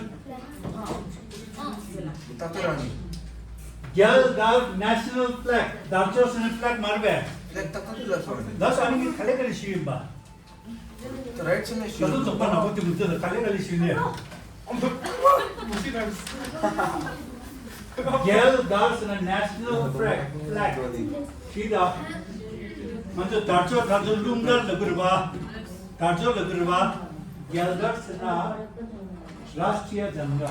རྒྱལ་དར། National Flag། དར་ལྕོག་ཟེར་ན་Flag མ་རེད་པས། Flag ད་ལྟ་དུས་ལ་སོང་། ད་སོང་ཨ་ནི་ག་ལེ་ག་ལེ་ཞུས་ཡིན་པ། ད་རེད་ཆེ་ནས་ད་ཞུས། དུ་ཚོགས་པ་ནག་པོ་དེ་མི་ཚོ་ལ་ག་ལེ་ག་ལེ་ཞུས་ནས། རྒྱལ་དར་ཟེར་ན་National Flag། Flag ཞིག་དང་། ང་ཚོ་དར་ལྕོག་ང་ཚོ་རླུང་དར་ལབ་ཀྱི་རེད་པ། དར་ལྕོག་ལབ་ཀྱི་རེད་པ། རྒྱལ་དར་ཟེར་ན་Rashtriya Jhanda།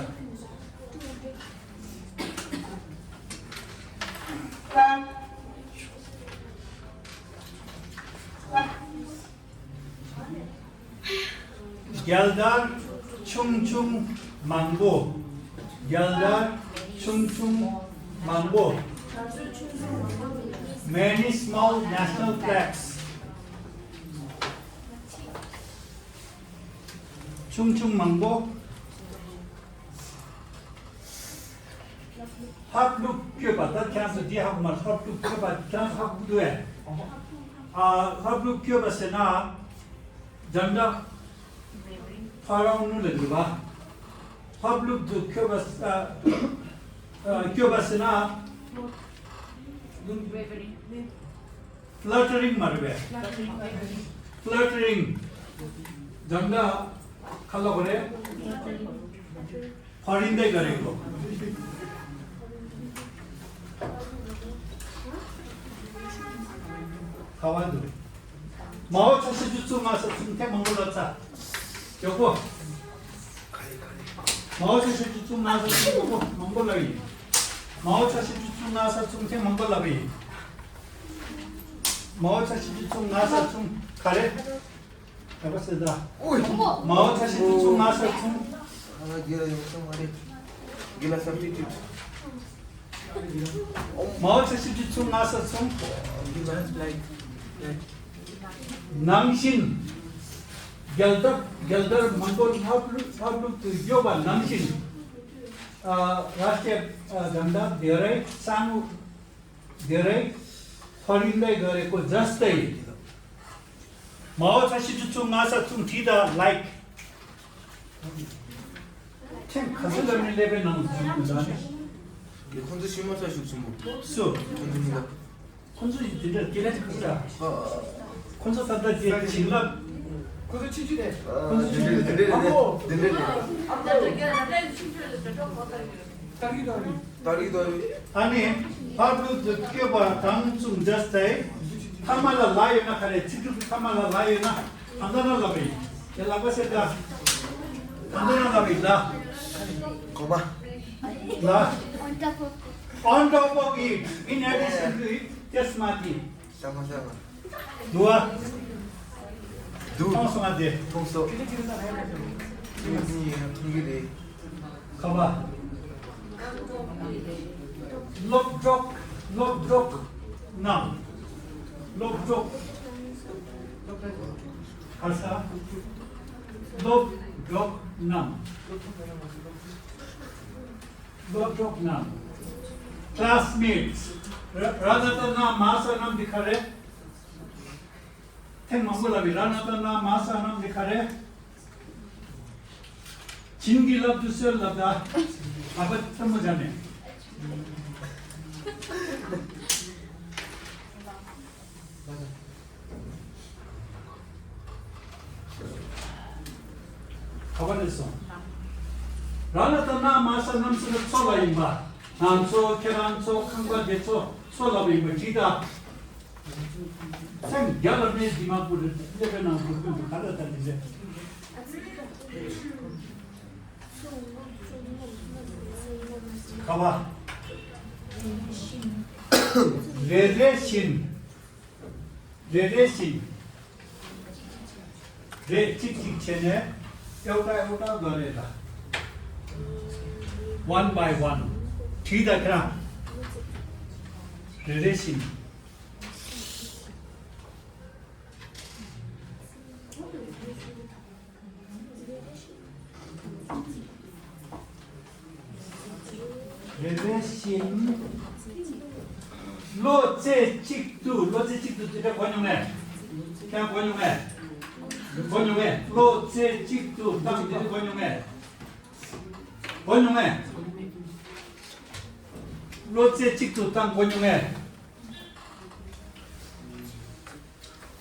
རྒྱལ་དར་ཆུང་ཆུང་མང་པོ། རྒྱལ་དར་ ཆུང་ཆུང་མང་པོ། Many small national flags. ཆུང་ཆུང་མང་པོ། ལྷབ་ལྷུབ་བསྐྱོད་པ། ད་ཁྱེད་རང་ཚོ་འདི་ཧ་གོ་མ་རེད། ལྷབ་ལྷུབ་བསྐྱོད་པ་ཁྱེད་རང་ཚོ་ཧ་གོ་འདུག་ཨེ། ཨ། ལྷབ་ལྷུབ་བསྐྱོད་པ་ཟེར་ན། ཇན་ཌ་ཕར་རའུན་ནུ་ལ་འདུག་པ། ལྷབ་ལྷུབ་ཏུ་བསྐྱོད་པ། ཨ། ཨ། བསྐྱོད་པ་ཟེར་ན། ཕ་ལ་ཊ་རིང་མ་རེད་པས། ཕ་ལ་ཊ་རིང་། ཇན་ཌ་ག་ལབ་དགོས་རེད། ཕ་རིན་དེ་ག་རེད་གོ། ག་བ་འདུག་མའོ་ཆ་ཤས་བཅུ་གསུམ་ལྔ་ས་གསུམ་ཐེངས་མང་པོ་ལབ་ཚར། མགྱོགས་པོ། མའོ་ཆ་ཤས་བཅུ་གསུམ་ལྔ་ས་གསུམ་མང་པོ་མང་པོ་ལབ་ཡིན། མའོ་ཆ་ཤས་བཅུ་གསུམ་ལྔ་ས་གསུམ་ཐེངས་མང་པོ་ལབ་ཡིན། མའོ་ཆ་ཤས་བཅུ་གསུམ་ལྔ་ས་གསུམ་ག་རེ། ག་པར་ཟེར་ད། ཨོའི། མའོ་ཆ་ཤས་བཅུ་གསུམ་ལྔ་ས་གསུམ། ཨ། དགེ་ལ་ཡོང་སོང་མ་རེད། དགེ་ལ་སབ་སི་ཊི་ཊུཊ། མའོ་ཆ་ཤས་བཅུ་གསུམ་ལྔ་ས་གསུམ། ནང་བཞིན། རྒྱལ་དར། རྒྱལ་དར་མང་པོ་ལྷབ་ལྷུབ་ལྷབ་ལྷུབ་ཏུ་བསྐྱོད་པ་ནང་བཞིན། ཨ། ར་ཤི་ཡ། ཨ། ཇན་ཌ་དེ་རེད། སང་། དེ་རེད། ཕ་རིན་དེ་ག་རེད་གོ། ཇ་སི་ཊི་ཡིན། མའོ་ཆ་ཤས་བཅུ་གསུམ་ལྔ་ས་གསུམ་བྲིས་དང་། ལའིཀ། ཁྱེད་ག་ཚོད་ལ་མི་སླེབས་པའི་ནང་ལ་འཛུལ་འདུག་ད་ནི། ཁོང་ཚོ་ཤི་མ་ཚ་ཤུགས་ཆེན་པོ། སུ། ཁོང་ཚོ་མི་འདུག་ཁོང་ཚོ་ཡི་དེ་འདྲ་སྐད་ཆ་ག་ཚོད་ར། ཁོང་ཚོ་ད་ལྟ་དེ་བྱིན་རླབས། ཁོང་ཚོ་ཆུང་ཆུང་རེད། ཁོང་ཚོ་ཆུང་ཆུང་རེད། དེ་འདྲ་རེད། དེ་འདྲ་རེད། ཏ་རིག་ཏ་རིག་ཏ་རིག་ཏ་རིག་ཨ་ནི། ཕར་ཕུད་དུ་བསྐྱོད་པ་དང་མཚུངས་འདྲ་སྟེ། ཐ་མ་ལ་ལ་ཡོད་ན་ག་རེ། ཚིག་གྲུབ་ཀྱི་ཐ་མ་ལ་ལ་ཡོད་ན་གང་ལྟར་ན་ལབ་པ་ཡིན། དེ་ལབ་པ་ཟེར་ད། གང་ལྟར་ན་ལབ་པ་ཡིན་ལ། གོ་མ། ལ། On top of it, in addition to it, just མ་དེ། ཤ་མ་ཤ་མ། དུ་བ། དུ། མཐོང་སོང་ང་དེ། མཐོང་སོང་། ཁྱེད་ཀྱིས་ཡང་མཐོང་གི་རེད། ཁ་བ། སློབ་གྲོགས། སློབ་གྲོགས་རྣམས། སློབ་གྲོགས། ཁ་ས། སློབ་གྲོགས་རྣམས། སློབ་གྲོགས་རྣམས། Classmates. ར་ན་ཏ་ན་མ་ས་རྣམས་འདི་ག་རེ། ཐེངས་མང་པོ་ལབ་པའི་ར་ན་ཏ་ན་མ་ས་རྣམས་འདི་ག་རེ། བྱིན་གྱིས་བརླབ་ཏུ་གསོལ་ལབ་ད། ཨ་ཕ་ཐལ་མོ་སྦྱར་ནས། ག་པར་སླེབས་སོང་། ར་ན་ཏ་ན་མ་ས་རྣམས་ཟེར་ན་མཚོ་ལ་ཡིན་པ། ང་ཚོ། ཁྱེད་རང་ཚོ། ཁང་པ་དེ་ཚོ། མཚོ་ལ་ཡིན་པ་བྲིས་ད། སེམས་རྒྱ་ལ་མེད་དི་མ་པུ་རེད། སླེབས་པའི་ནང་བུ་ཀུན་དུ་ག་ལ་ད་དེ་རེད། ག་བ། རེ་རེ་བཞིན། རེ་རེ་བཞིན། རེ་གཅིག་གཅིག་བྱས་ནས་ཨེའུ་ཏྲ་ཨེའུ་ཏྲ་དགོས་རེད་ལ། One by one. བྲིས་དང་ཁྱེད་རང་། རེ་རེ་བཞིན། རེ་རེ་བཞིན། བློ་རྩེ་གཅིག་ཏུ། བློ་རྩེ་གཅིག་ཏུ་དེ་འདྲ་གོ་མྱོང་ངས། ཁྱེད་གོ་མྱོང་ངས། གོ་མྱོང་ངས། བློ་རྩེ་གཅིག་ཏུ་བཏང་དེ་འདྲ་གོ་མྱོང་ངས། གོ་མྱོང་ངས། བློ་རྩེ་གཅིག་ཏུ་བཏང་གོ་མྱོང་ངས།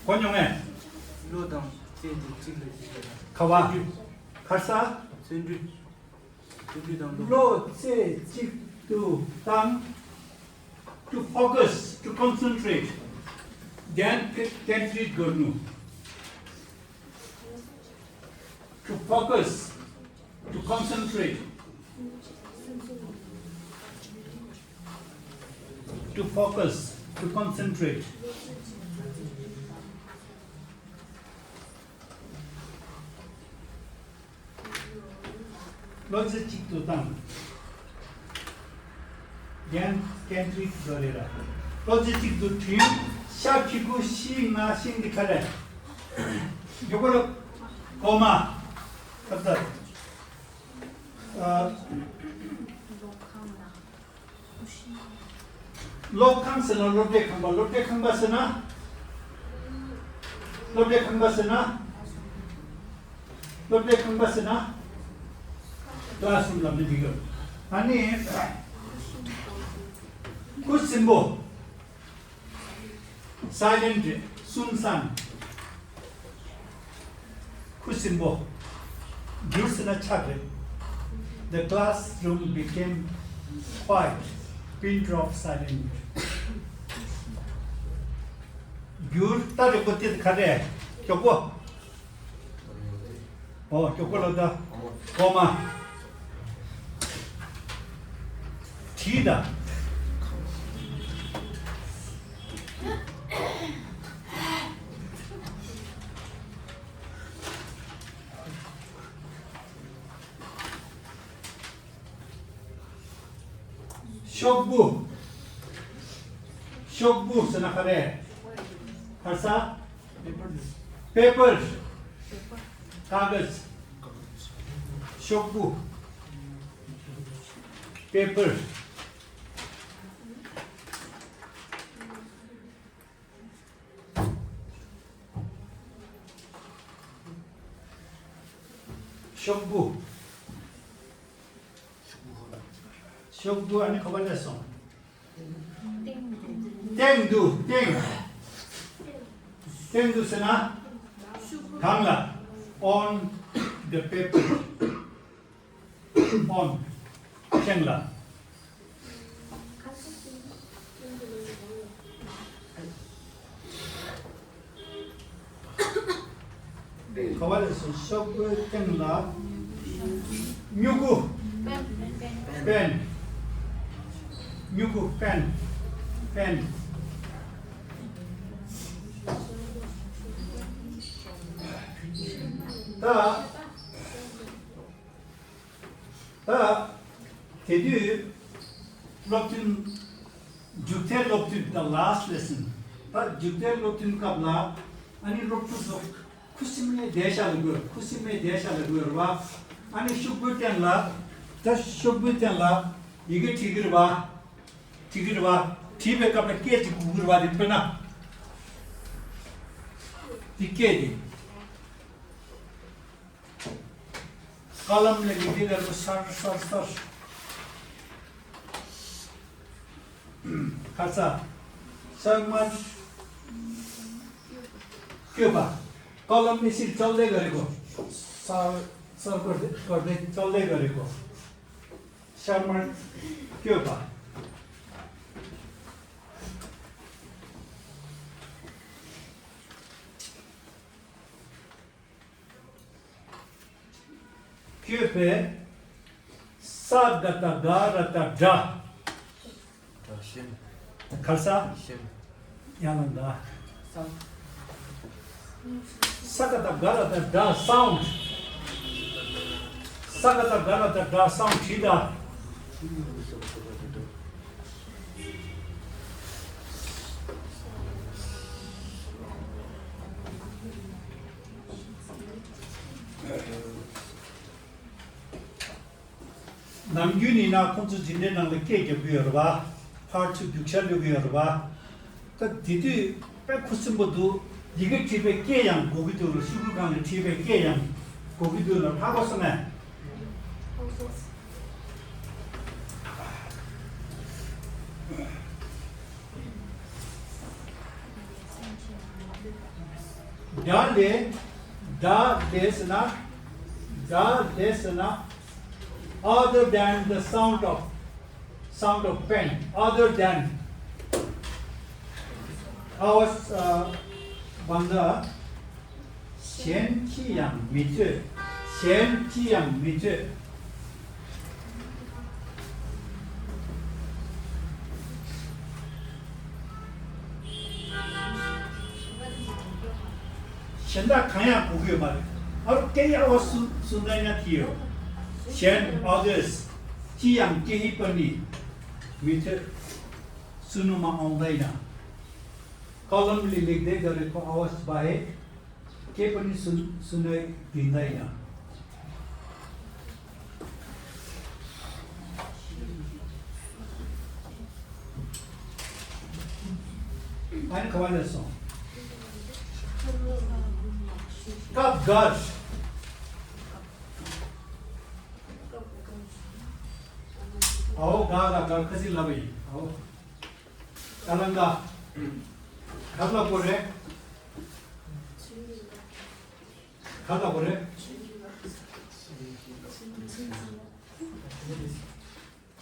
གོ་མྱོང་ངས། བློ་དང་རྩེ་དེ་གཅིག་ལ་གཅིག་ལ། ག་བ། ག་ས། བརྩོན་འགྲུས། བརྩོན་འགྲུས་དང་བློ། བློ་རྩེ་གཅིག་ཏུ་བཏང་། To focus, to concentrate. ध्यान केन्द्रित गर्नु। To focus, to concentrate. To focus, to concentrate. བློ་རྩེ་གཅིག་ཏུ་བཏང་། རྒན་རྒན་ཁྲིད་དགོས་རེད་ར། ལོ་ཚིགས་གཅིག་ཏུ་དྲུག་ཤ་ཁྱི་གུ་ཤི་ང་ཤིང་གི་ཁ་རེད། མགྱོགས་པོ་ལ་གོ་མ། ཁ་ཚ། ཨ། སློབ་ཁང་ཟེར་ན་སློབ་གྲྭའི་ཁང་པ། སློབ་གྲྭའི་ཁང་པ་ཟེར་ན། སློབ་གྲྭའི་ཁང་པ་ཟེར་ན། སློབ་གྲྭའི་ཁང་པ་ཟེར་ན། ཀླ་སི་རུམ་ལབ་ན་འགྲིག་གི། ཨ་ནི། ཁུ་སིམ་པོ། སའི་ལེན་ཊི། སུན་སན། ཁུ་སིམ་པོ། འགྱུར་ཟེར་ན་ཆགས་རེད། The classroom became quiet. Pin drop silent. འགྱུར། ད་རེ་པོ་ཏི་ག་རེ། མགྱོགས་པོ། ཨོ། མགྱོགས་པོ་ལ་ད། གོ་མ། བྲིས་ད། ཤོག་བུ། ཤོག་བུ་ཟེར་ན་ག་རེ། ག་ས། པེ་པར། ཀ་གཟ། ཤོག་བུ། པེ་པར། ཤོག་བུ། ཤོག་བུ། ཨ་ནི་ག་པར་སླེབས་སོང་། སྟེང་དུ། སྟེང་། སྟེང་དུ་ཟེར་ན། སྒང་ལ། on the paper. on། སྟེང་ལ། ག་པར་སླེབས་སོང་། ཤོག་བུའི་སྟེང་ལ། སྨྱུ་གུ། པེན། སྨྱུ་གུ། པེན། པེན། ད། ད། དེ་དུས་སློབ་ཐུན། མཇུག་མཐའི་སློབ་ཐུན། the last lesson. ད་མཇུག་མཐའི་སློབ་ཐུན་སྐབས་ལ། ཨ་ནི་སློབ་ཕྲུག་ཚོ་ཁུ་སིམ་མེར་བསྡད་བཞག་ལ་དགོས། ཁུ་སིམ་མེར་བསྡད་བཞག་ལ་དགོས་རེད་བ། ཨ་ནི་ཤོག་བུའི་སྟེང་ལ། ད་ཤོག་བུའི་སྟེང་ལ་ཡི་གེ་བྲིས་ཀྱི་རེད་བ། བྲིས་ཀྱི་རེད་བ། བྲིས་པའི་སྐབས་ལ་སྐད་ཅིག་དགོས་ཀྱི་རེད་བ། དེ་ཐོས་ན། དེ་སྐད་དེ། ཀ་ལམ་ལས་མི་དེ་ལས་རུ་སར་སར་སར། ཁ་ས། སར་མར་བསྐྱོད་པ། ཀ་ལམ་མི་སིར་ཅོལ་ལེ་ག་རེ་གོ། སར་སར་གོ་རེ་གོ་རེ་ཅོལ་ལེ་ག་རེ་གོ། སར་མར་བསྐྱོད་པ། བསྐྱོད་པའི། ས་ག་བཏགས་སྒ་ར་བཏགས་སྒྲ། སྒྲ་ཤེམ། ག་ས། ཤེམ། ཡང་ན་འདའ། ས་ག་བཏགས་སྒ་ར་བཏགས་སྒྲ། སའུན་ཌི། ས་ག་བཏགས་སྒ་ར་བཏགས་སྒྲ། སའུན་ཌི། བྲིས་ད། ནམ་རྒྱུན་ཡིན་ན་ཁོང་ཚོ་འཛིན་གྲྭའི་ནང་ལ་སྐད་རྒྱབ་ཀྱི་ཡོད་རེད་བ། ཕར་ཚུར་རྒྱུག་ཤར་གློད་ཀྱི་ཡོད་རེད་བ། ད་དེ་དུས་དཔེ་ཁུ་སིམ་པོ་འདུག་ཡི་གེ་བྲིས་པའི་སྐད་ཡང་གོ་གི་འདུག་ཤོག་གུའི་སྒང་ལ་བྲིས་པའི་སྐད་ཡང་གོ་གི་འདུག་ལ། ཧ་གོ་སོང་ངས། སྒྲ་ལས། སྒྲ་ལས་ཟེར་ན། སྒྲ་ལས་ཟེར་ན། other than the sound of, sound of pen, other than, I was, uh, wonder གཞན་ཅི་ཡང་མི་ཐོས། གཞན་ཅི་ཡང་མི་ཐོས། གཞན་དག་གང་ཡང་གོ་གི་ཡོད་མ་རེད། ཨ་རོ་སྐད་ཡག་པ་སུ་སུ་འདྲ་ཡང་ཐི་ཡོད། གཞན། others། ཅི་ཡང་ཀེ་ཧི་པ་ནི། མི་ཚེ་སུ་ནུ་མ་ཨང་ད་ཡིན་ན། ཀ་ལམ་ལི་ལིག་དེ་ག་རེ་ཁོ་ཨ་ཝ་སི་བ་ཧེ། ཁེ་པ་ནི་སུ་སུ་ནའི་དིན་ད་ཡིན་ན། ཨ་ནི་ག་བ་ལས་སོང་། སྐབས་འགར། ཨའོ་ག་ག་ག་ཁ་སི་ལབ་ཡིན། ཨའོ། ད་ལ་འགའ། ག་ལ་གོ་རེད། ག་ལ་གོ་རེད།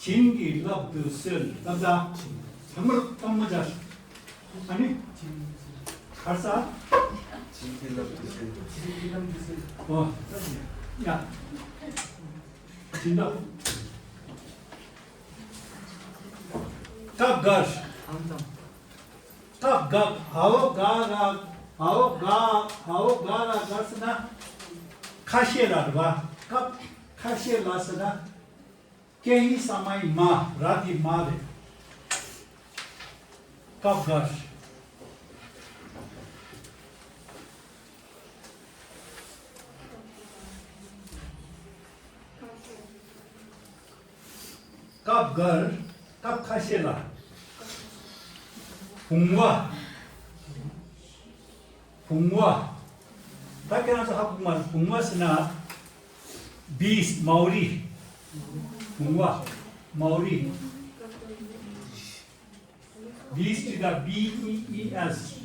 བྱིན་གྱིས་བརླབ་ཏུ་གསོལ། ལབ་ད། ཚང་མར་གཏོང་མ་བྱ། ཨ་ནི། གར་ས། བྱིན་གྱིས་བརླབ་ཏུ་གསོལ། ཨོ། ཡ། བྱིན་ད། སྐབས་འགར། སྐབས་འགར། ཨའོ་ག་ར། ཨའོ་ག་ཨའོ་ག་ར་ག་ཟེར་ན། ཁ་ཤས་ལ་རེད་བ། སྐབས་ཁ་ཤས་ལ་ཟེར་ན། ཀྱེ་ཧི་ས་མ་ཡི་མ། ར་དེ་མ་རེད། སྐབས་འགར། སྐབས་འགར། སྐབས་ཁ་ཤས་ལ། བུང་བ། བུང་བ། ད་ཁྱེད་རང་ཚོ་ཧ་གོ་མ་རེད། བུང་བ་ཟེར་ན། བིས། མའོ་རི། བུང་བ། མའོ་རི། བིས་ཅི་ད། བི་ཨི་ཨི་ཨེས།